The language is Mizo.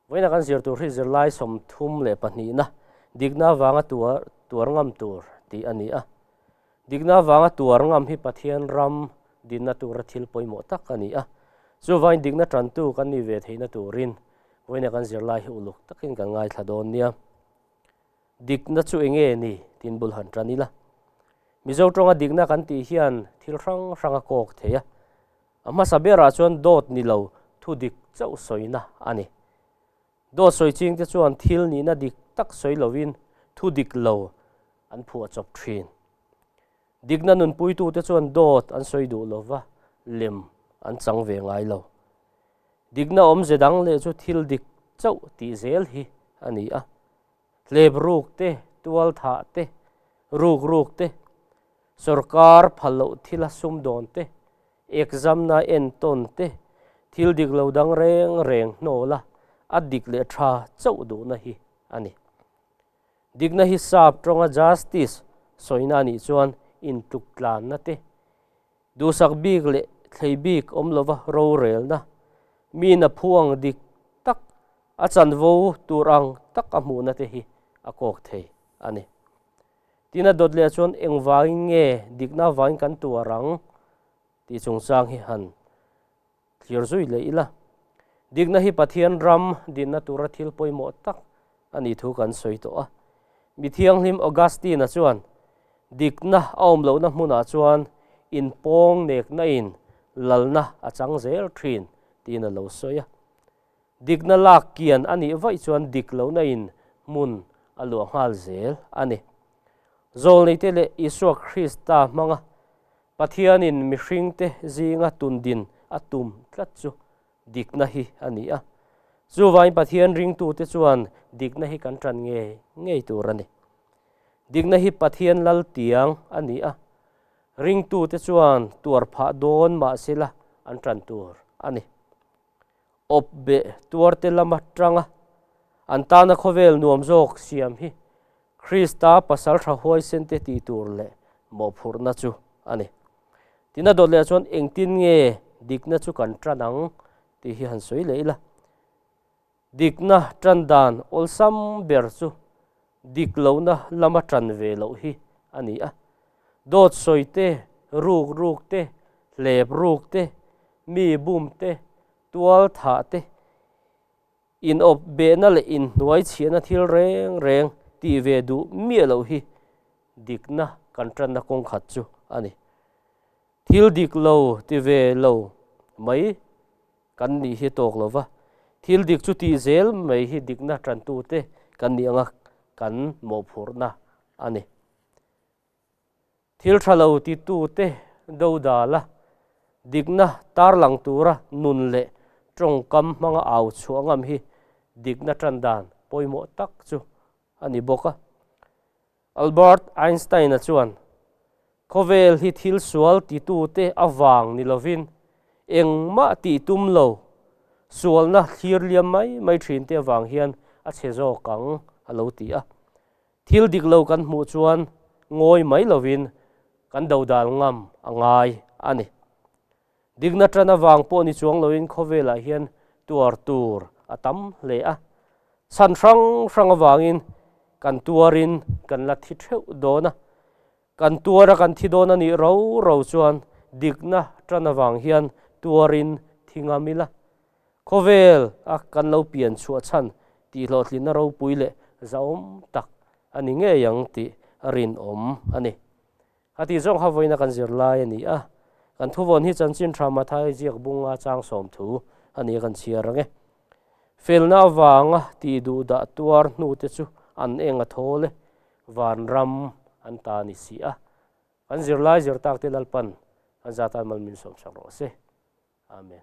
Vawiina kan zir tur hi zirlai 32na dikna avanga tuar tuar ngam tur tih a ni a. Dikna avanga tuar ngam hi Pathian ram dinna tura thil pawimawh tak a ni a. Chuvangin dikna tantu kan nih ve theihna turin vawiina kan zirlai hi uluk takin kan ngaithla dawn nia. Dikna chu eng nge ni? Tin bul han tan ila. Mizo tawnga dikna kan tih hian thil hrang hrang a kawk thei a. A hmasa berah chuan dawt ni lo thu dik chauh sawina a ni. Dawt sawi chingte chuan thil nihna dik tak sawi lovin thu dik lo an phuah chawp thin. Dikna nunpuitute chuan dawt an sawi duh lova lem an chang ve ngai lo. Dikna awmze dang leh chu thil dik chauh tih zel hi a ni a. Hlep ruk te, tual thah te, ruk ruk te, sorkar phal loh thila sum dawn te, exam na entawn te, thil dik lo dang reng reng hnawl a, a dik leh tha chauh duhna hi a ni. Dikna hi sap tawnga justice sawina a nih chuan intluk tlanna te, duhsak bik leh thlei bik awm lova rorelna, mi na phu ang dik tak a chanvo tur ang tak a hmuhna te hi a kawk thei a ni. Tin a dawt leh chuan engvangin nge dikna avangin kan tuar ang tih chungchang hi han thlir zui leh ila. Dikna hi Pathian ram dinna tura thil pawimawh tak a nih thu kan sawi tawh a. Mi thianghlim Augustine-a chuan dikna a awm lohna hmunah chuan inpawng nekna in lalna a chang zel thin tiin a lo sawi a. Dikna lak kian a nih vaih chuan dik lohna in hmun a luah nghal zel a ni. Zawlneite leh Isua Krista hmanga Pathianin mihringte zinga tundin a tum tlat chu dikna hi a ni a. Chuvangin Pathian ringtute chuan dikna hi kan tan ngei ngei tur a ni. Dikna hi Pathian lal tiang a ni a, ringtute chuan tuar phah dawn mahsela an tan tur a ni. Awp beh tuarte lama tanga an tana khawvel nuam zawk siam hi Krista pasal tha huaisen te tih tur leh mawhphurhna chu a ni. Tina dawt leh chuan engtin nge dikna chu kan tan ang tih hi han sawi leh ila. Dikna tan dan awlsam ber chu dik lohna lama tan ve loh hi a ni a. Dawt sawi te, ruk ruk te, hlep ruk te, mi bum te, tual thah te, Inawp behna leh inhnuai chhiahna thil reng reng tih ve duh miah loh hi dikna kan tanna kawng khat chu a ni. Thil dik lo ti ve lo mai kan nih hi tawk lo va, thil dik chu tih zel mai hi dikna tantute kan nih anga kan mawhphurhna a ni. Thil tha lo titute dodal a, dikna tarlang tura nun leh tawngkam hmanga au chhuah ngam hi dikna tan dan pawimawh tak chu a ni bawk a. Albert Einstein-a chuan, Khawvel hi thil sual titute avang ni lovin engmah tih tum lo, sualna thlir liam mai mai thinte avang hian a chhe zawk ang, a lo ti a. Thil dik lo kan hmuh chuan ngawi mai lovin kan dodal ngam a ngai a ni. Dikna tan avang pawh ni chuang loin khawvelah hian tuar tur a tam hle a. Chhan hrang hrang avangin kan tuarin kan la thi theuh dawn a. Kan tuara kan thi dawn a nih ro ro chuan dikna tan avang hian tuarin thi ngam ila. Khawvel a kan lo pian chhuah chhan tih hlawhtlinna ropui leh zahawm tak a ni ngei ang tih a rinawm a ni. A tih zawng kha vawiina kan zir lai a ni a, kan thuvawn hi chanchin tha Mathai ziak bunga chang sawm thu a ni a kan chhiar ang e. Felna avanga tih duh dah tuar hnu te chu an eng a thawl e, vanram an ta ni si a. Kan zirlai zir tak te Lalpan an zatan mal min sawmsak rawh se. Amen.